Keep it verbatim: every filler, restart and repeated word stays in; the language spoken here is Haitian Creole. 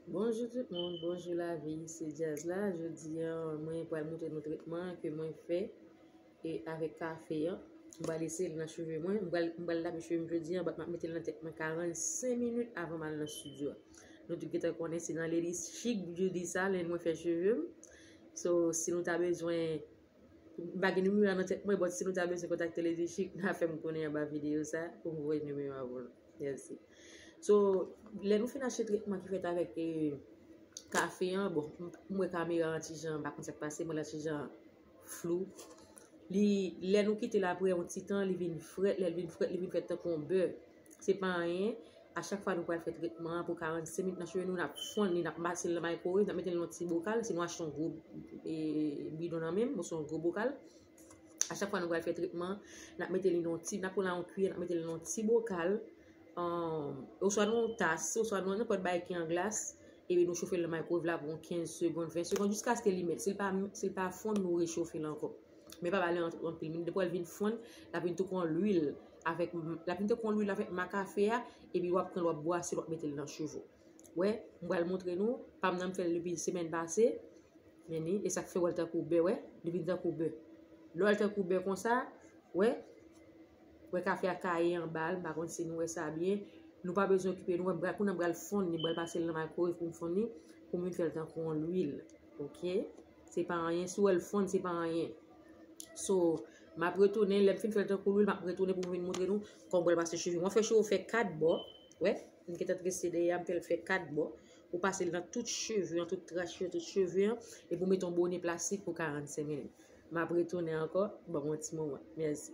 Bonjou tout moun, bonjou lavi, se Djaz la. Jodi a, mwen pral montre nou tretman ke mwen fè e avèk kafe an. M pral eseye l nan cheve mwen. M pral, m pral lave cheve m jodi a, but m ap mete l nan tèt mwen karannsenk minit avan m al nan estidyo a. Nou tout gentan konnen se nan Lady Chic Beauty salon mwen fè cheve m. So, si nou ta bezwen, m pa gen nimewo a nan tèt mwen, but si nou ta bezwen kontakte Lady Chic, n a fè m konnen anba videyo sa pou m voye nimewo a pou nou. Mèsi. So, lè nou fin achte tretman ki fèt avèk eh, kafe an, bon, m m wè kamera an ti jan, m pa konn sa k pase, mwen la ti jan flou. Li, lè nou kite l apre yon ti tan, li vin frèt, lè l vin frèt, li vin fèt tankou yon bè. Se pa anyen, a chak fwa nou pral fè tretman an pou karannsenk minit nan cheve nou, n ap fonn li, n ap pase l nan microwave, n ap mete l nan yon ti bokal, si nou achte yon gwo eh, bidon nan menm, oswa yon gwo bokal. A chak fwa nou pral fè tretman, n ap mete li nan yon ti, n ap pran yon kiyè, n ap mete li nan yon ti bokal, um, oswa nan yon tas, oswa nan nenpòt bagay ki an glas, epi nou chofe l nan microwave la pou yon kenz segonn, ven segonn, jiskaske li mèt. Si l pa, si l pa fonn, nou rechofe l ankò. Men pa ba li an- anpil minit. Depi l vin fonn, l ap vin tankou yon lwil avèk, l ap vin tankou yon lwil avèk ma kafe a, epi w ap pran l, w ap bwase l, w ap mete l nan cheve w. Wè, m pral montre nou, pa m nan m fè l depi semèn pase, men ni, e sa k fè w wè l tankou bè, wè, li vin tankou bè. Lè w wè l tankou bè konsa, wè, wè kafe a kaye anba l, m pa konn si nou wè sa byen. Nou pa bezwen okipe nou, wè, m pral, kounye a m pral fonn li, m pral pase l nan microwave pou m fonn li, pou m vin fè l tankou yon lwil, oke? Se pa anyen, si w wè l fonn, se pa anyen. So, m ap retounen, lè m fin fè l tankou lwil, m ap retounen pou m vin montre nou kòman w pral pase cheve. Mwen fè cheve w fè kat bò, wè, m gentan trese dèyè a, m fè l fè kat bò. Ou pase l nan tout cheve an, tout tras cheve, tout cheve an, epi w mete yon bonè plastik pou karannsenk minit. M ap retounen ankò, ban m yon ti moman. Mèsi.